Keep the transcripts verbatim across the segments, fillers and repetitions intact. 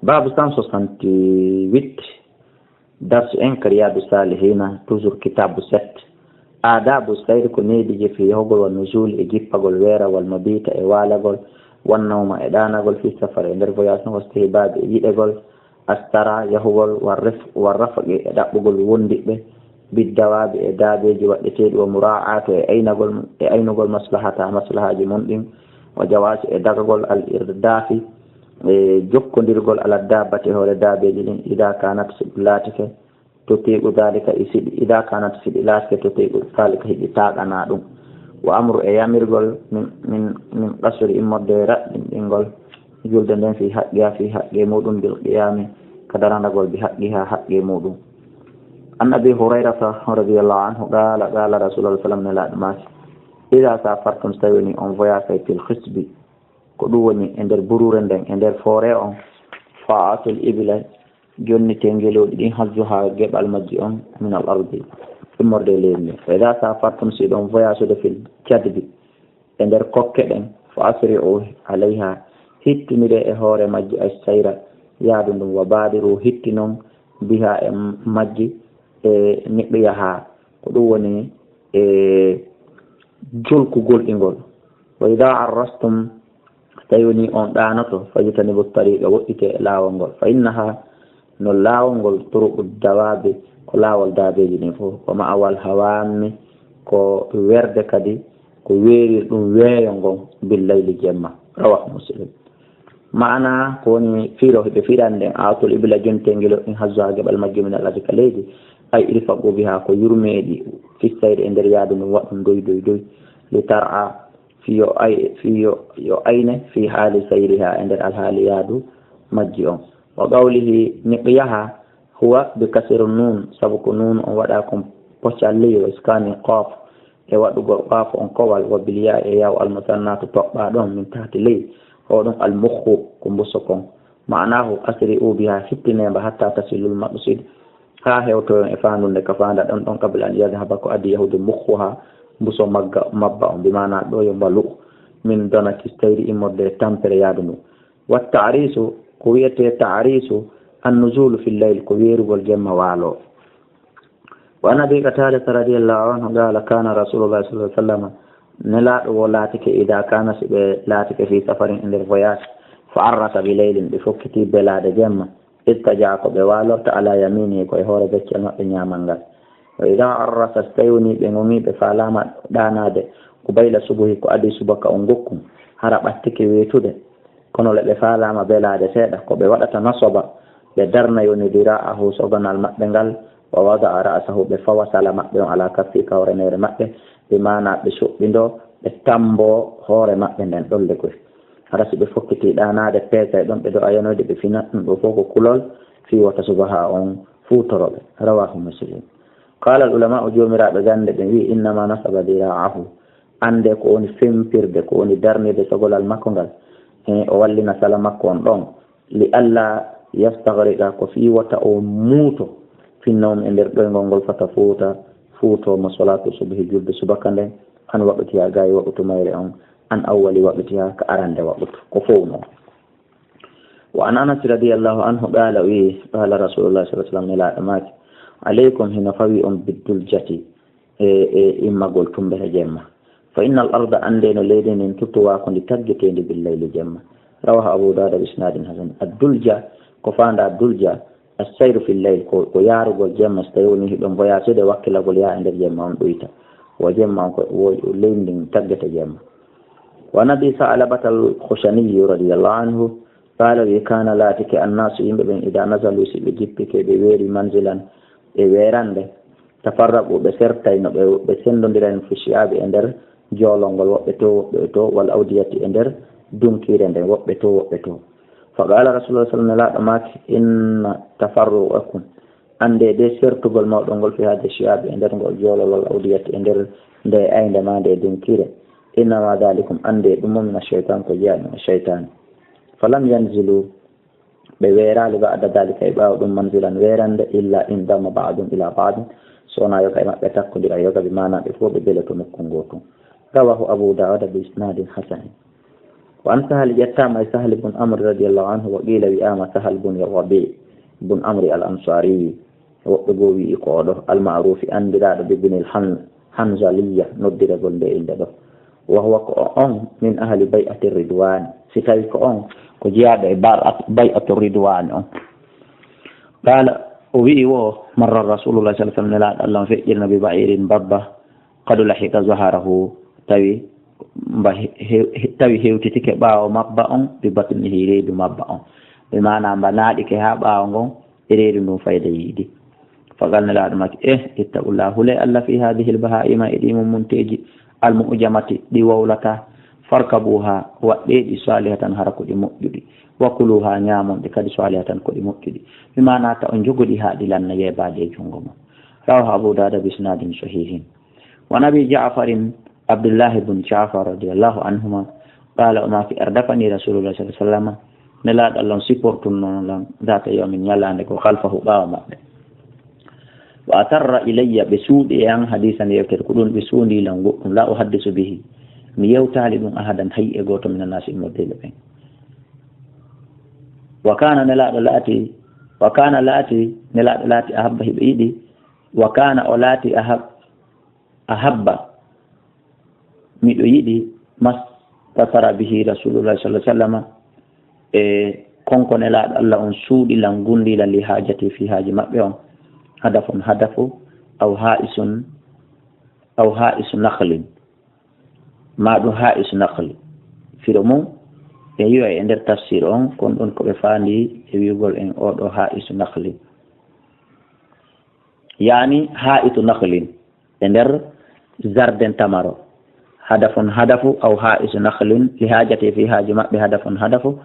Baabu cent soixante-huit, darsu en ka Riyadu Salihina, toujours kitabu sept. Adabu sayri ko neediiji fi yahugol wa nuzul e jippagol weera wal mabita e waalagol, wan nawma e ɗaanagol fi safar e nder voyage no wastihbabi e yiɗegol, astara yahugol war ref-, war rafaqi e ɗaɓɓugol wondiɓɓe, biddawabi e daabeeji waɗɗeteeɗi wa mura'atu e aynagol, e aynugol maslahata maslahaaji mon ɗin, wa jawaasi e dagagol al irdaafi e jokkondirgol ala dabbati e hoore daabeeji ɗin, ida kanat si ɗi laatike tutiqu dalika e siɗi, ida kanat si ɗi laatike tutiqu dalika hiɗi taaɗana ɗum. Wa amru e yamirgol min, min, min qasri immorde e raɗɗinɗingol julde nden fi haqqiha fi haqqe muɗum bil qiyami ka darandagol bi haqqiha haqqe muɗum. An Abi Hurayrata radiyallahu anhu qala, qala Rasulullah sallam, nelaaɗo maaki, ida safartum, so tawi woni on voyage fil hisbi, ko ɗum woni e nder buruure nden, e nder foore on, fa atul ibla, jonnite ngelooɗi ɗin, hazzuha, geɓal majji on, min al ardi, immorde e leydi ndin. Fa ida safartum, si ɗon voyage de fil jadbi, e nder kokke ɗen, fa asri'u alayha, hittinire e hoore majji, ay sayra, yaadu ndun, wa badiru, hitti non, biha, e majji, e niɓɓiyaha, ko ɗum woni e jolkugol ɗi ngol. Wa ida arrastum, so tawi woni on ɗaanoto, fajtanibu tariqa, woɗɗite e laawol ngol. Fa innaha, no laawol ngol, turuqu dawabi, ko laawol daabeeji ɗin fof. Wa ma'awal hawami, ko werde kadi, ko weerir ɗum weeyo ngon, bil layli, jemma. Rawahu Muslim. Maana ko woni firo, ɓe firande, atul ibla, jonte ngelo, in hazzuha, geɓal majjum, min al ardi, ka leydi. Ay irfaqu biha, ko yurmeeɗi, fi sayri, e nder yaadu ndun, waɗɗum doy, doy, doy. Li tar'a, fi yo ay-, fi yo, yo ayne, fi haali sayriha, e nder alhaali yaadu majji on. Wa qawlihi, niɓɓiyaha, huwa bi kasri nun, sabu ko nun on waɗa kon poccal ley, wa iskani qaf, e waɗugol qaf on kowal, wa bil ya, e yaw al musannatu toɓɓa ɗon, min tahti ley, o ɗum al mukhu, ko mbuso kon. Ma'anahu, asri'u biha, hittinemba, hatta tasilul maqsid, ha hewtoyon e faandunde ka faanda ɗon ɗon, qabla an yadhhaba, ko addi yahude, mukhuha, mbuso magga, mabba on, bi maana ɗo yo mbalu, min donaki sayri, immorde e tampere yaadu ndu. Wa ta'risu, ko wiyete ta'risu, an nuzulu fil layl, ko weerugol jemma waalo. Wa an Abi Qatadah radiyallahu anhu qala, kana Rasulullah sallallahu alaihi wasallam, nelaaɗo wo laatike, ida kana, si ɓe laatike, fi safarin, e nder voyage, fa arrasa bi laylin, ɓe fokkiti belaade jemma, ittaja, ko ɓe waalorta, ala yaminihi, ko e hoore beccal maɓɓe ñaamal ngal. Wa ida arrasa, so tawi woni ɓe ŋoŋi, ɓe faalaama ɗaanaade, qubayla subuhi, ko adii subaka on gokkun, hara ɓattike weetude, kono le ɓe faalaama belaade seeɗa, ko ɓe waɗata, nasaba, ɓe darna, yoni, dira'ahu, soganal maɓɓe ngal, wa wada'a ra'sahu, ɓe fawa sala maɓɓe on, ala kaffi, ka horeneere maɓɓe, bi maana ɓe soɓɓindo, ɓe tambo hoore maɓɓe nden ɗolle koy. Hara si ɓe fokkiti ɗaanaade, peesa e ɗon ɓe do'a yanoyde, ɓe fina, ɗum ɗo fof ko kulol fii wota subaha on fuu toro ɓe. Rawahu Muslim. Qala al ulama'u, joomiraaɓe gannde ɓen wi'i, innama nasaba dira'ahu, annde ko woni fempirde, ko woni darnirde sogolal makko ngal, e o wallina sala makko on ɗon, li alla yastaghriqa, ko fii wota o muuto, finnawmi, e nder ɗoyngol ngol, fata fuuta, fuuto mo salatu subhi, julde subaka nden, an waqtiha, gaay waqtu mayre on, an awwali waqtiha, ka arande waqtu, ko fow non. Wa an Anas radiyallahu anhu qala, o wi'i, qala Rasulullah sallallahu alaihi wasallam, nelaaɗo maaki, alaykum, hino fawi on, bidduljati, e, e immagol tumbere jemma. Fa innal arda, annde no leydi ndin, tutwa, ko ndi taggeteendi, bil layli, jemma. Rawahu Abu Dawud bi isnadin hasan. Addulja, ko faanda dulja, assayru fil layl, ko, ko yaarugol jemma, so tawi woni hiɗon voyage de, wakkilagol yaa e nder jemma on ɗoyta. Wo jemma on ko, wo leydi ndin taggete jemma. Wa an Abi Sa'labata al-Khushani radiyallahu anhu, qala, wi, kana, laatike, annasu, yimɓe ɓen, ida nazalu, si ɓe jippike, ɓe weeri, manzilan, e weerande, tafarraqu, ɓe sertayno, ɓe, ɓe sendondirayno, fi shi'abi, e nder joolol ngol, woɓɓe to, woɓɓe to, wal awdiyati, e nder dunkiire nden, woɓɓe to, woɓɓe to. Fa qala Rasulullah sallallahu alaihi wasallam, nelaaɗo maaki, inna tafarruqakum, annde de sertugol mawɗo ngol, fi hadi shi'abi, e nder ngol joolol, wal awdiyati, e nder nde aynde ma nde dunkiire, innama dhalikum, annde ɗum mo min ash-shaytan, ko jeyaa ɗum e shaytaani. Falam yanzilu, ɓe weeraali, ba'da dhalika, e ɓaawo ɗum, manzilan, weerande, illa indamma ba'dum ila ba'din, so wonaa yoga e maɓɓe takkondira yoga, bi maana ɓe fof ɓe beloto nokku ngootun. Rawahu Abu Dawud bi isnadin hasan. Wa an Sahal, ƴettaama e Sahal bun Amri radiyallahu anhu, wa qiila, wi'aama Sahal bun Rabi' bun Amri al Ansari. Woɓɓe goo wi'i ko oɗo, al ma'rufi, anndiraaɗo bi bunil Han-, Hanzaliya, noddiragol nde innde ɗo. Wa huwa, ko on min ahli bay'ati ridwan. Si tawi ko on, ko jeyaaɗo e bar-, bay'atu ridwan on. Qaala, o wi'i wo, marra Rasulullah sallallahu alaihi wasallam, Nelaaɗo Allah on feƴƴirno bi ba'irin babba, qad lahiqa zaharahu, tawi mba he-, he-, tawi hewtitike ɓaawo mabba on, bi batnihi, reedu mabba on. Bi maana mba naaɗike haa ɓaawo ngon, e reedu ndun fayda yiidi. Faqaala, Nelaaɗo maaki, eh, ittaqullah, hule Allah fi hadhihi al-baha'ima, e ɗi mummunteeji, al-mu'jamati, ɗi wowlataa, farkabuha, waɗɗee ɗi salihatan, hara ko ɗi moƴƴuɗi, wa kuluha, ñaamon ɗi kadi salihatan, ko ɗi moƴƴuɗi. Mi maanaata on jogo ɗi haa ɗi lanna yeebaade e junngo mon. Rawahu Abu Dawuda bi isnadin sahihin. Wa an Abi Ja'farin, Abdullahi bun Ja'far radiyallahu anhuma, qaala, o maaki, ardafani Rasulullah sallallahu alaihi wasallam, Nelaaɗo Allah on supportunno lan, zata yawmin, ñalaande goo, khalfahu, ɓaawo maɓɓe. Wa asarra ilayya, ɓe suuɗi e an, hadisan, yewtere, ko ɗun ɓe suundi lan goɗɗum, la uhaddisu bihi, mi yewtaali ɗum, ahadan, hay e gooto, mina naasi, immorde e ɓen. Wa kana, Nelaaɗo laati, wa kana laati, Nelaaɗo laati, ahabba, hiɓe yiɗi, wa kana, o laati, ahab-, ahabba, miɗo yiɗi, mastasara bihi Rasulullah sallallahu alaihi wasallam, e kon ko Nelaaɗo Allah on suuɗi lan, gunndi lan, li haajati, fi haaji maɓɓe on, hadafun, hadafu, aw ha'isun, aw ha'isu nakhlin, ma ɗum ha'isu nakhli. Firo mum, ɓe yi'oy e nder tafsir on, kon ɗon ko ɓe faandi e wi'ugol en oɗo ha'isu nakhli. Yaani ha'itu nakhlin, e nder jardin tamaro. Hadafun hadafu, aw ha'isu nakhlin, li haajati, fi haaji maɓɓe, hadafun hadafu,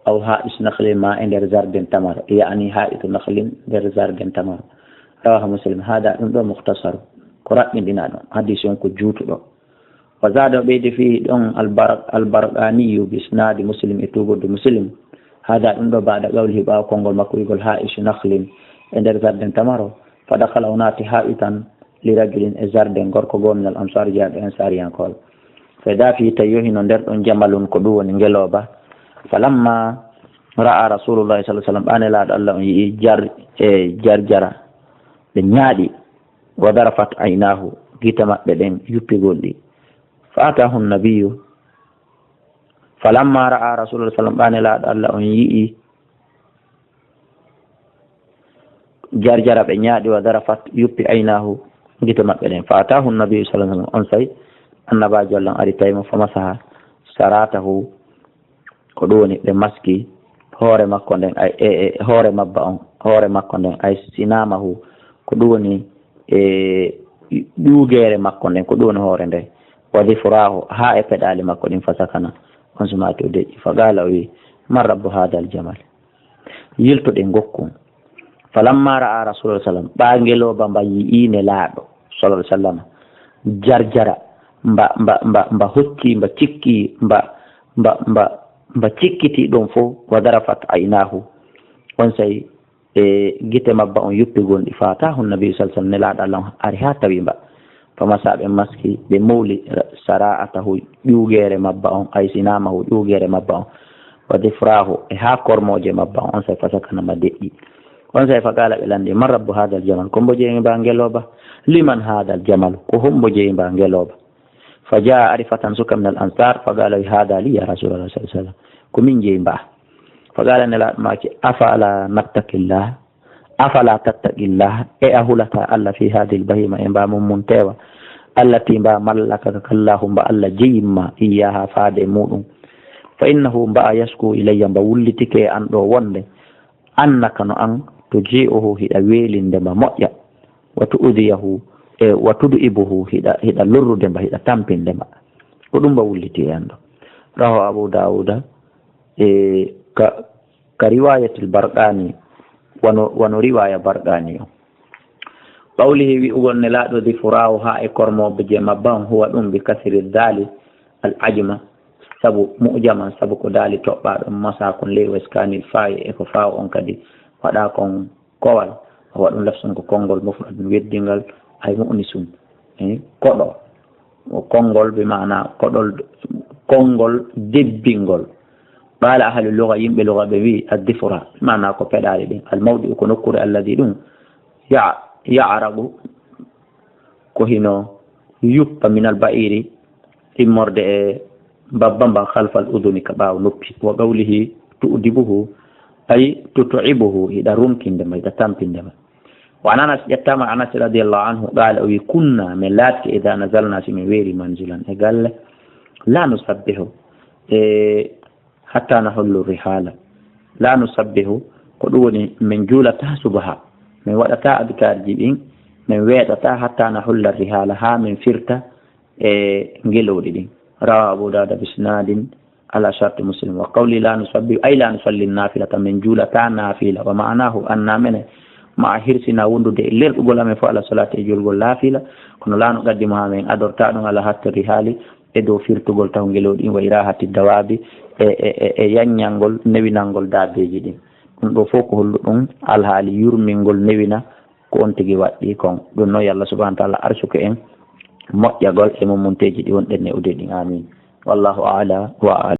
aw ha'isu nakhlin, ma e nder jardin tamaro. Yaani ha'itu nakhlin, nder jardin tamaro. Rawahu Muslim, hada, ɗum ɗo mukhtasaru. Ko raɓɓinɗinaa ɗo. Hadisi on ko juutuɗo. Wa zada, o ɓeydi, fihi ɗon, Albar-, Albarqaniyu bi isnadi Muslim, e tuugorde Muslim. Hada, ɗum ɗo, ba'da qawlihi, ɓaawo konngol makko wi'ugol ha'isu nakhlin, e nder jardin tamaro. Fa dakhala, o naati, ha'itan li rajulin, e jardin gorko goo, minal ansar, jeyaaɗo e ansariyankooɓe. Fa ida fihi, tawi yohino nder ɗon jamalun, ko ɗum woni ngelooba. Falamma ra'a Rasulullah sallallahu alaihi wasallam, ɓay Nelaaɗo Allah on yi'i jar-, e jarjara, ɓe ñaaɗi. Wa darafat aynahu, gite maɓɓe ɗen yuppi gonɗi. Fa atahu nabiyyu, falamma ra'a Rasulullah sallam, ɓay Nelaaɗo Allah on yi'i jarjara ɓe ñaaɗi, wa darafat, yuppi aynahu, gite maɓɓe ɗen. Fa atahu nabiyyu sallallahu alaihi wasallam, onsay Annabaajo Allah on ari tawi mo, fa masaha saratahu, ko ɗum woni ɓe maski hoore makko nden, ay, e, e, hoore mabba on, hoore makko nden, ay sinamahu, ko ɗum woni, e, ƴuugeere makko nden, ko ɗum woni hoore nden, wa dhifrahu, haa e peɗaali makko ɗin, fa sakana, on sumaaki o deƴƴi, fa qaala, o wi, man rabbu hadal jamal? Yiltoɗen ngokkun. Falamma ra'a Rasulullah sallam, ɓaa ngelooba mba yi'i Nelaaɗo sallallahu alaihi wasallam, jarjara, mba, mba, mba, mba hocci, mba cikki, mba, mba, mba, mba cikkiti ɗon fof, wa darafat aynahu. Onsay, e, gite mabba on yuppi gonɗi, fa atahu nabi sallallahu alaihi wasallam, Nelaaɗo Allah on ari haa tawi mba. Fa masa, ɓe maski, ɓe mowli, sara'atahu, ƴuugeere mabba on, ay sinamahu, ƴuugeere mabba on, wa dhifrahu, e haa kormooje mabba on, onsay fa sakana, mba deƴƴi. Onsay fa qaala, ɓe lanndi, man rabbu hadal jamal? Ko hombo jeyi mba ngelooba? Liman hadal jamal? Ko hombo jeyi mba ngelooba? Fa jaa, ari fatan, suka minal ansar, fa qaala, wi, hada li ya Rasulallah sallallahu alaihi wasallam. Ko min jeyi mba. Fa qaala, Nelaaɗo maaki, afala nattaqillah? Afala tattaqillah? E a hulataa Allah fi hadhihi al-bahima, e mba mummunteewa, allati, mba, mallakaka Allahu, mba Allah jeyi ma, iyyaha, faade e muɗum. Fa innahu, mba, yashku ilayya, mba wullitike e an ɗo wonde, annaka, no an, tuji'uhu, hiɗa weelinde mba moƴƴa, wa tu'dhiyahu, e wa tud'ibuhu, hiɗa, hiɗa lorrude mba, hiɗa tampinde mba. Ko ɗum mba wulliti e an ɗo. Rawahu Abu Dawuda, e ka ka riwayatil Barqani, wano, wano riwaya Barqani on. Qawlihi, wi'ugol Nelaaɗo, dhifrahu, haa e kormooje mabba on, huwa, ɗum, bi kasri dali al ajma, sabu mu'jaman, sabu ko daali toɓɓaaɗo, masa kon ley, wa iskanil faa'i, e ko faawo on kadi waɗa kon kowal, huwa, ɗum, lafsun, ko konngol mufradun weddingal, ay mu'nisun, eh, koɗo. O konngol bi maana koɗol, konngol debbingol. Qaala ahlu luga, yimɓe luga ɓe wi addifra, maana ko peɗaali ɗin. Al mawdi'u ko nokkuure alladi ɗum ya-, ya'ragu ko hino yuppa minal ba'iri immorde e babba mban khalfal uduni ka ɓaawo noppi. Wa qawlihi tu'dibuhu ay tut'ibuhu, hiɗa runkinde ma, hiɗa tampinde ma. Wa an Anas, ƴettaama Anas radiyallahu anhu, qaala, o wi, kunna, min laatke, ida nazalna, si min weeri manzilan e galle, la nusabbihu, e hatta nahullu rihala. La nusabbihu, ko ɗum woni min juulata subaha, min waɗata adkarji ɗin, min weeɗata hatta nahulla rihala, haa min firta e ngelooɗi ɗin. Rawa Abu Dawuda bi isnadin ala sharti Muslim. Wa qawli la nusabbihu, ay la nusalli nafilata, min juulata nafila. Wa ma'anahu anna mene ma a hirsina wondude e lerɗugol amen fo ala salati e julgol nafila, kono la nuqaddimuha, min adorta ɗum ala hatta rihali, e dow firtugol taw ngelooɗi ɗin, wa irahati dawabi, e, e, e, e yanñangol, newinangol daabeeji ɗin. Ɗum ɗo fof ko holluɗum alhaali yurmingol newina ko on tigi waɗɗi kon. Ɗum noon, yo Allah subhanahu wa taala arsuku en moƴƴagol e mummunteeji ɗi wonɗen ne'ude ɗin. Amin. Wallahu a'la wa a'lam.